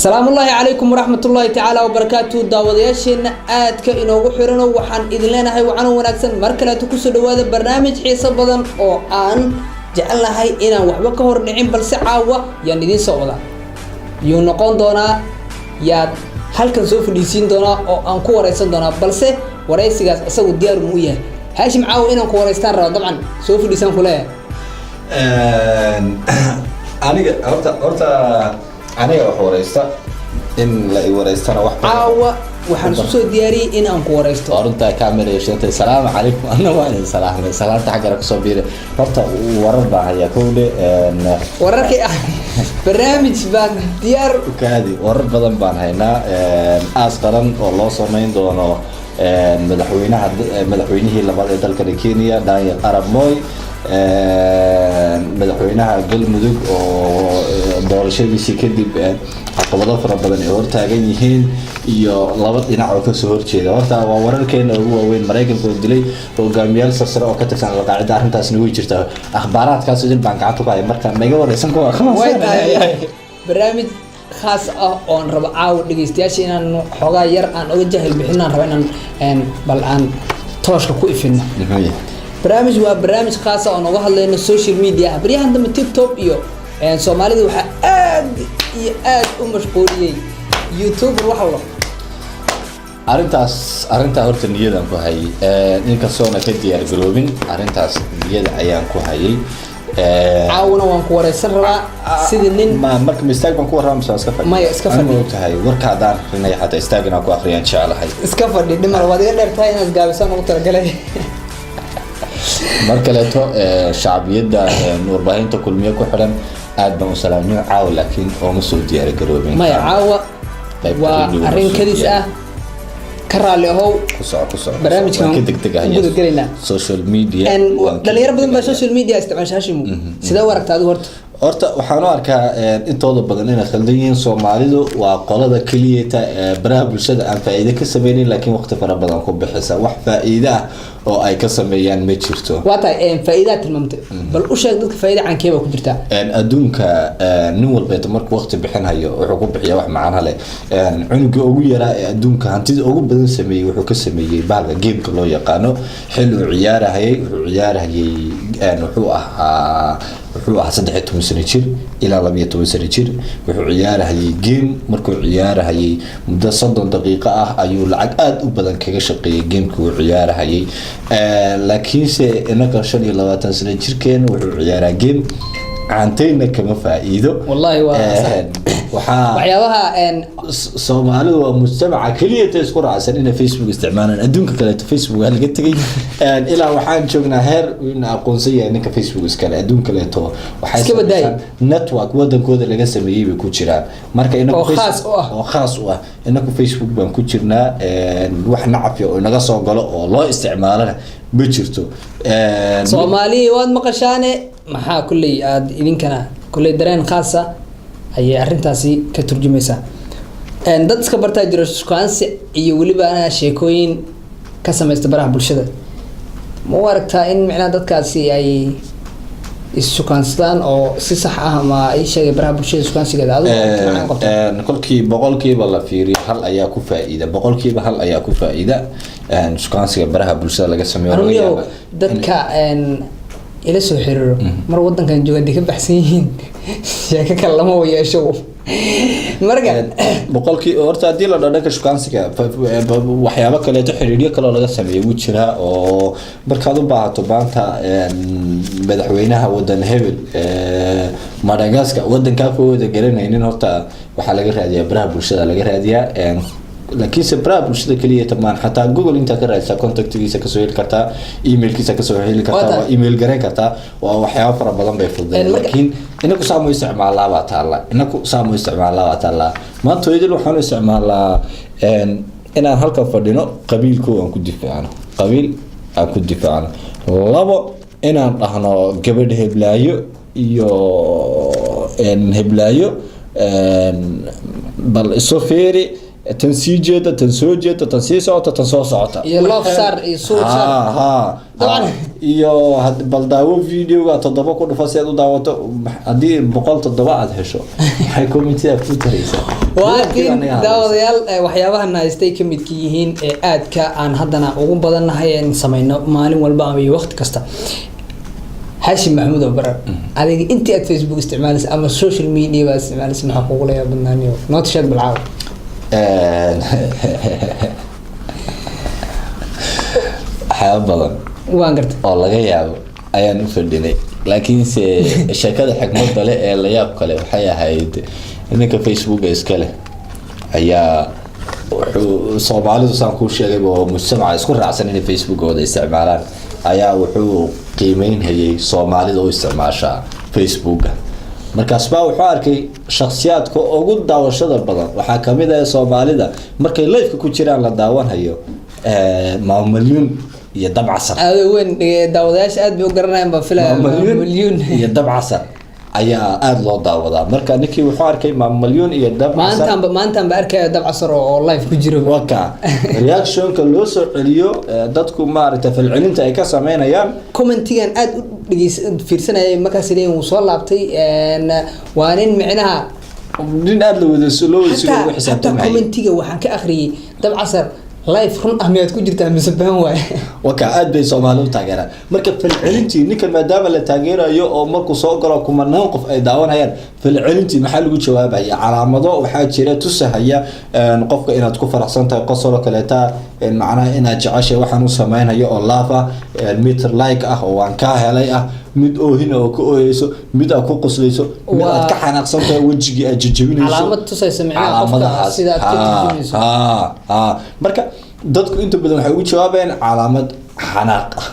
Salaamullaahi calaykum waraxmatullaahi tacaala wabarakaatu. Daawadayaasheenna aadka inoogu xirano, waxaan idin leenahay wacano wanaagsan. Mar kaleeto kusoo dhawaada barnaamij xiiso badan oo aan jecelnahay inaan waxba ka hor dhicin, balse caawa yaan idiin soo wadaa, yuu noqon doonaa, yaad halkan soo fadhiisiin doonaa oo aan ku waraysan doonaa, balse waraysigaas isagu diyaar mu u yahay? Haashim, caawa inaan ku waraystaan raba, dabcan soo fadhiisaan kuleeyahay. Aniga horta aniga wax waraysta, in la i waraystana wax badan. Caawa waxaan isu soo diyaariyey in aan ku waraysto. Waa runtaa, camera sheegtay. Salaamu calaykum, anna waa idin salaamay. Salaanta xaggana kusoo biiray. Horta warar baan hayaa kowdhe. Wararkii ah, barnaamij baan diyaar. Kaadi, warar badan baan haynaa. Aas qaran oo loo samayn doono madaxweynaha, madaxweynihii labaad ee dalkani Kenya, Daniel Arap Moi, madaxweynaha Galmudug oo doorashadiisii kadib caqabado fara badan ay hortaagan yihiin, iyo laba dhinac oo kasoo horjeeda. Horta waa wararkeena ugu waaweyn. Maraykanka oo dilay hogaamiyaal sarsare oo ka tirsan Alqaacida, arrintaasna way jirtaa. Akhbaaraadkaas idin baan gacanta ku haya, marka maiga wareysan kuwa? Way tahay barnaamij khaas ah oon rabo caawa dhegeystayaasha inaan xoogaa yar aan oga jahil bixinaan rabo, inaan bal aan tooshka ku ifino. Muxuu yahay? Barnaamij waa barnaamij khaas ah oo nooga hadlayno social media. Baryahan dambe TikTok iyo Soomaalida waxaa aad iyo aad u mashquuliyey YouTuber waxa la Arrintaas, arrintaa horta niyadan ku hayay, inkastoona ka diyaar garoobin, arrintaas niyada ayaan ku hayay. Caawana waan ku wareysan rabaa sidii nin Ma marka ma istaag baan ku warrama mise waa iska fadhi? Maya, iska fadhi. Anigu ogtahay, warka haddaan akrinaya xataa istaag inaan ku akhriyaan jeclahay. Iska fadhi dhimar, waad iga dheer tahay, inaad gaabisaan ugu talagalay. Mar kaleeto shacbiyadda warbaahinta Kulmiye ku xidhan aad baan u salaamnay caawa, laakiin ooma soo diyaar garoobin. Maya, caawa Qaybta waa radio arrin soo kadis diyaar. ah, ka raalli ahow. Ku soco, ku soco. Barnaamijkan Waan ka degdegahay. ku gudagelaynaa. Social media waan ka Dhalinyaro badan baa degdegayaa. social media isticmaasha. Hashimu, sidee u aragtaa adigu horta? Horta waxaan u arkaa intooda badan inay khaldan yihiin. Soomaalidu waa qolada keliyata ee baraha bulshada aan faa'iido ka sameynin, laakiin waqti fara badan ku bixisa. Wax faa'iido ah oo ay ka sameeyaan ma jirto. Waa tahay, faa'iidaa tilmaamtay, bal u sheeg dadka faa'iida caankee baa ku jirtaa. Adduunka nin walbeeta markuu waqti bixinhayo wuxuu ku bixiyaa wax macno leh. Cunuga ugu yaraa ee adduunka hantida ugu badan sameeyey wuxuu ka sameeyey bahalka gameka loo yaqaano. Xilli uu ciyaarahayay, wuxuu ciyaarahayay, wuxuu ahaa 13 sano jir ilaa 12 sano jir. Wuxuu ciyaarahayay game. Markuu ciyaarahayay muddo 30 daqiiqo ah ayuu lacag aada u badan kaga shaqeeyay gameka uu ciyaarahayay. Laakiinse inaga 25 sano jirkeena wuxuu ciyaaraa game, caantayna kama faa'iido. Wallahi waa sax. Waxaa waxyaabaha Soomaalidu waa mujtamaca keliya ta isku raacsan inay Facebook isticmaalaan. Adduunka kaleeto Facebook waa laga tegay. Ilaa waxaan joognaa heer ina aqoonsan yahay ninka Facebook iskale. Adduun kaleeto waxay Iska badaayay. sameysaan network wadankooda laga sameeyey bay ku jiraan. Marka inagu Oo khaas u ah. Oo khaas u ah. Inagu Facebook baan ku jirnaa. Wax nacfi oo inaga soo galo oo loo isticmaalana ma jirto. Soomaaliya waad maqashaane, maxaa kulley aad idinkana kulley dareen khaasa ayay arrintaasi ka turjumaysaa. Dad iska bartaa jiro shukaansi iyo weliba sheekooyin ka samaysta baraha bulshada. Ma u aragtaa in micnaha dadkaasi ay is-shukaansadaan oo si sax ah, ama ay sheegay baraha bulshada shukaansigeeda adigu maxaa qabtaa? Kolkii boqolkiiba la fiiriyo, hal ayaa ku faa'iida. 1% ayaa ku faa'iida shukaansiga baraha bulshada laga sameeyo. Laga Anugu yaabaa dadka ila soo xiriiro mar wadankan jooga hadday ka baxsan yihiin, sheeko kale lama yeesho marka. Boqolkii horta haddii la dhaho dhanka shukaansiga, waxyaabo kaleeto, xiriiryo kaloo laga sameeyo wuu jiraa, oo markaad u baahato maanta madaxweynaha wadan hebel, Madagascar, wadankaa ku wada garanaynin, horta waxaa laga raadiyaa baraha bulshada laga raadiyaa. Laakiinse baraha bulshada keliya tamaan, xataa Google intaa ka raadisaa, contactgiisa kasoo heli kartaa, emailkiisa kasoo heli kartaa, Waa waa email gareyn kartaa. Waa waxyaabo fara badan bay fududeeyeen. Laakiin inaku saamu isticmaalaa baa taalla, inaku saamu isticmaalaa baa taalla. Maanta hooyadil waxaanu isticmaalaa inaan halkan fadhino, qabiilko aan ku difaacno, qabiil aan ku difaacno. Labo, inaan dhahno gabadh heblaayo iyo heblaayo bal isu fiiri. Tan sii jeeda, tan soo jeeda, tan sii socota, tan soo socota. Iyo love sar iyo suul sar. Ha. Dabcan. Iyo bal daawo videoga 7 ku dhufo si aad u daawato. Haddii 107 aad hesho, maxay commentiga ku taraysaa? Waatiin daawadayaal, waxyaabahan haystay ka midka yihiin ee aadka aan haddana ugu badannahay een samayno maalin walba ama iyo waqti kasta. Haashim Maxamuud oo barar, adiga intii aad Facebook isticmaalaysa ama social media baad isticmaalaysa, maxaa kugu layaab badnaaniyo? Noo sheeg balcaawa. Waxyaabo badan Waan gartay. oo laga yaabo ayaan u fadhinay, laakiinse sheekada xikmadda leh ee la yaab kale waxay ahayd ninka Facebooka iska leh ayaa wuxuu, Soomaalidu saan kuu sheegay oo mujtamaca isku raacsan inay Facebookooda isticmaalaan, ayaa wuxuu qiimeynhayay Soomaalida u isticmaashaa Facebooka. Markaas baa wuxuu arkay shakhsiyaadka ugu daawashada badan waxaa kamid ah Soomaalida markay live ku jiraan la daawanhayo, Maamalyuun iyo Dabcasar. Aada weyn, daawadayaasha aad bay u garanayaan baa filaya. Maamalyuun Malyuun. iyo Dabcasar ayaa aada loo daawadaa. Marka ninkii wuxuu arkay Maamalyuun iyo Dabcasar. Maantaanba arkaya Dabcasar oo live ku jiro. Waka reactionka loo soo celiyo, dadku maaragtay falcelinta ay ka sameynayaan. Commentigan aad u dhegeys fiirsanayay markaas leeyihin wuu soo laabtay, waa nin micnaha nin aada la wada loo wada sugo, xataa ugu xataa xisaabtamay. Commentiga waxaan ka akhriyay, "Dabcasar live run ah miyaad ku jirtaa mise been waaye?" Waka aad bay Soomaali u taageeraan. Marka falcelintii ninkan, maadaama la taageerayo oo markuu soo galo kumanaan qof ay daawanayaan, falcelintii maxaa lagu jawaabaya? Calaamado waxaa jira tusahaya qofka inaad ku faraxsan tahay, qosol oo kaleeta, macnaha inaad jeceshay waxaan u sameynhayo oo love ah, mid like ah oo waan kaa helay ah, mid oohina oo ka ooyeyso, mid aad ku qoslayso, mid aad ka xanaaqsan tahay, wejigii aad jajabinayso. Calaamad tusaysa micnaha qofka Calaamadahaas. sida aad ka turjumayso. Ha. Marka dadku inta badan waxay ugu jawaabayaan calaamad xanaaq ah.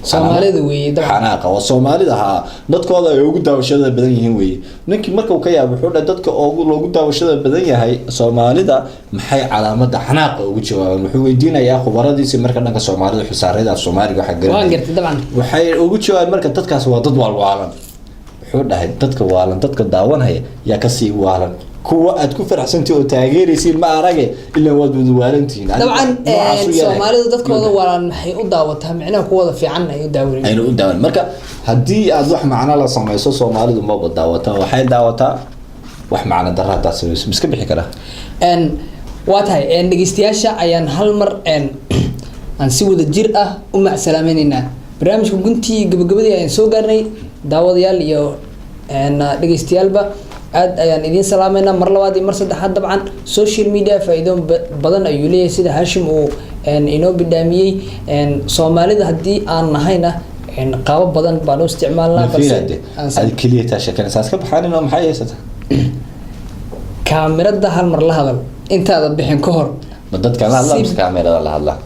Soomaalida weeye dabcan. Xanaaqa waa Soomaalida, haa, dadkooda ay ugu daawashada badan yihiin weeye. Ninkii marka uu ka yaabo wuxuu dhahay, dadka ugu loogu daawashada badan yahay Soomaalida maxay calaamada xanaaqa ugu jawaabaan? Wuxuu weydiinayaa khubaradiisi marka dhanka Soomaalida, xusaarada af Soomaaliga waxa Waan garanaya. gartay dabcan. Waxay ugu jawaabeen marka dadkaas waa dad waalwaalan. Wuxuu dhahay, dadka waalan dadka daawanaya yaa kasii waalan, kuwa aad ku faraxsantihi oo taageeraysiin ma arage, ilaa waad wada waalantihiin. Adiga Dabcan. noocaas u yahay. Soomaalidu dadkooda waalan maxay u daawataa? Micnaha kuwooda fiican ay u daawanayaan. Ayna u daawan. Marka haddii aad wax macno la samayso, Soomaalidu maba daawataa, waxay daawataa wax macno darra haddaad samayso. Miska bixi karaa? Waa tahay, dhegeystayaasha ayaan hal mar aan si wada jir ah u macsalaamaynaynaa. Barnaamijka guntii gabagabadii ayaan soo gaarnay. Daawadayaal iyo dhegeystayaalba aad ayaan idiin salaameynaa mar labaad iyo mar saddexaad. Dabcan social media faa'iido badan ayuu leeyahay, sida Hashim uu inoo bidhaamiyey. Soomaalida haddii aan nahayna, qaabo badan baan u isticmaalnaa, balse Mafiirade aan ad keliya taa sheekanaysaa iska baxaanin oo maxay haysataa? Kaamirada hal mar la hadal intaada bixin ka hor. Ma dadkaan la hadlaa mise kaamirada la hadlaa?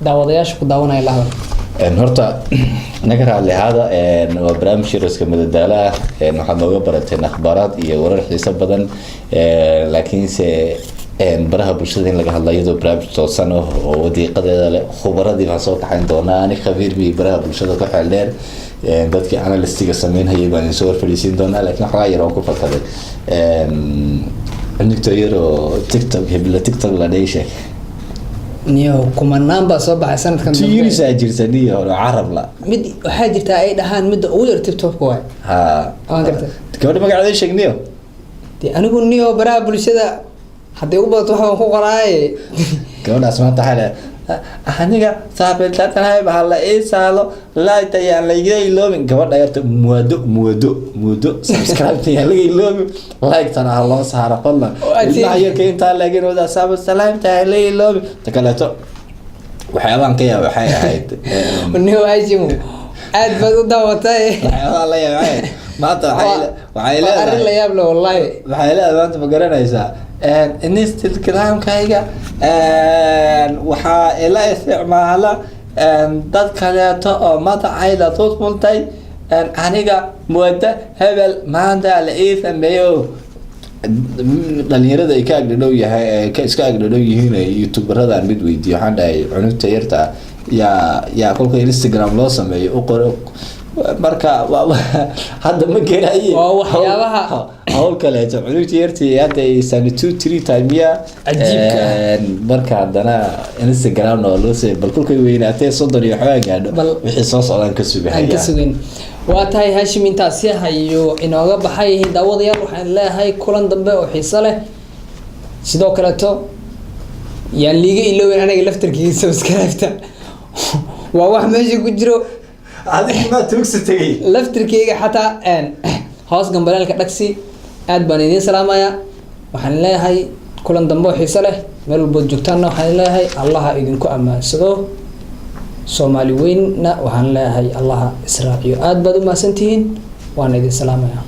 Daawadayaasha ku daawanaya la hadal. Horta naga raalli ahaada, waa barnaamij yariska madadaalo ah. Waxaad nooga barateen akhbaaraad iyo warar xiiso badan, laakiinse baraha bulshada in laga hadla iyadoo barnaamij toosan ah oo wadiiqadeeda leh, khubaradii baan soo kaxayn doonaa. Ani khabiir mi baraha bulshada ku xeel dheer, dadkii analystiga sameynhayay baan idin soo horfadhiisiin doonaa, laakiin waxoogaa yar oo ku fakaday cunugta yar oo TikTok hebla TikTok la dhahay sheeg. Niyo kumanaan baa soo baxay sanadkan dambe. Tiyirisaa jirta niyo hore carab la. Mid waxaa jirtaa ay dhahaan midda ugu yar TikTok waay. Ha. Waan gartay. Gabadha magaceeda sheeg niyo. Dee anigu niyo baraha bulshada hadday ugu badato waxbaan ku qoraaye. Gabadhaas maanta waxay leedahay, aniga saaxiibtanahay baa la ii saalo, like ayaan laiga iloobin. Gabadha yarta muwado muwado muwado, subscribe ayaan laga iloobin, like tana ha loo saaro fadlan. Waa Ilmaha yarka intaa laakiin wada subscribe ha la iloobin. Ta kaleeto waxyaabahan ka yaaba waxay ahayd Niyo Hashimo aad baad u daawatay. Waxyaabaha la yaaba waxay ahayd maanta waxay Waa arrin la leedahay yaab leh wallahi. Waxay leedahay maanta, ma garanaysaa, Instagramkayga waxaa ila isticmaala dad kaleeto oo magacayda tusmuntay, aniga muwada hebel maanta la ii sameeyo. Dhalinyarada ay ka agdhadhow yahay, ay ka iska agdhadhow yihiin youtuberadaan mid weydiiyo, waxaan dhahay, cunugta yarta yaa kolka Instagram loo sameeyo u qoro. Marka hadda ma gelaye. Waa waxyaabaha- Hawl kaleeto, cunugta yartii hadda ay sani two three time ya. Cajiibka ah. Marka haddana Instagram waa loo soo, bal kolkay weynaatee 30 iyo waxbaa gaadho, wixii soo socdaan ka sugahaya. Aan ka sugayn. Waa tahay Hashim, intaasi ayuu inooga baxay. Daawadayaal, waxaan leeyahay kulan dambe oo xiiso leh. Sidoo kaleeto yaan liiga ilooweyn aniga laftarkiisa, subscribe-ta waa wax meesha ku jiro. Adiga maa tuugsi tegay. Laftirkeyga xataa hoos gambaleelka dhagsi. Aad baan idiin salaamayaa. Waxaan leeyahay kulan dambe oo xiiso leh. Meel walbood joogtaanna waxaan leeyahay Allaha idinku ammaansado. Soomaali weynna waxaan leeyahay Allaha israaciyo. Aad baad u mahadsantihiin, waana idin salaamayaa.